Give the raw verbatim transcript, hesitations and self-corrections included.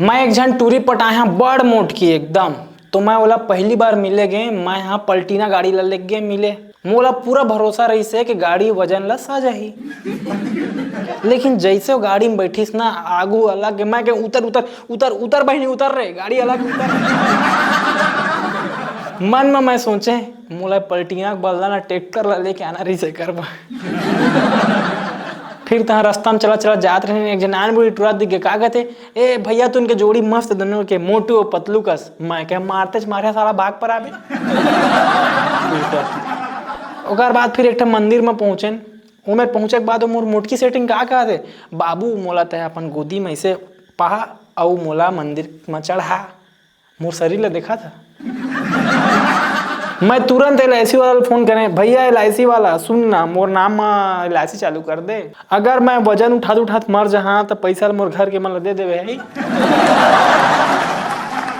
मैं एक झन टूरी पटाए हंव बड़ मोटकी एकदम, तो मैं ओला पहली बार मिले गे, मैं हा पलटीना गाड़ी ला लेके गे मिले। मोला पूरा भरोसा रहिस हे कि गाड़ी वजन ला सह जाही, लेकिन जैसे वो गाड़ी में बैठिस ना, आगू अलग के, मैं के, "उतर, उतर, उतर, उतर बहिनी, उतर रे, गाड़ी अलग उतर।" मन में मैं सोचे, "मोला पलटीना के बदला ना ट्रैक्टर ला लेके आना रहिस हे करबा।" फिर तहाँ रास्ता में चला चला जात रहे, एक झन आन बूढ़ी टूरा दिख गे, का कहते, "ए भैया, तुन के जोड़ी मस्त, दोनों के मोटू और पतलू कस।" मैं के, "मारतेच मारे साला, भाग पर आबे।" ओकर बाद फिर एक ठन मंदिर में पहुंचेन। ओमे पहुंचे के बाद मोर मोटकी सेटिंग का कहत हे, "बाबू, मोला तय अपन गोदी में ऐसे पहा, अउ मोला मंदिर में चढ़ा, मोर शरीर ला देखा था।" मैं तुरंत एल आई सी वाला ला फोन करें, "भैया एल आई सी वाला, सुन ना, मोर नाम म एल आई सी चालू कर दे। अगर मैं वजन उठात उठात मर जहां, त पैसा ल मोर घर के मन ल दे देवे है।"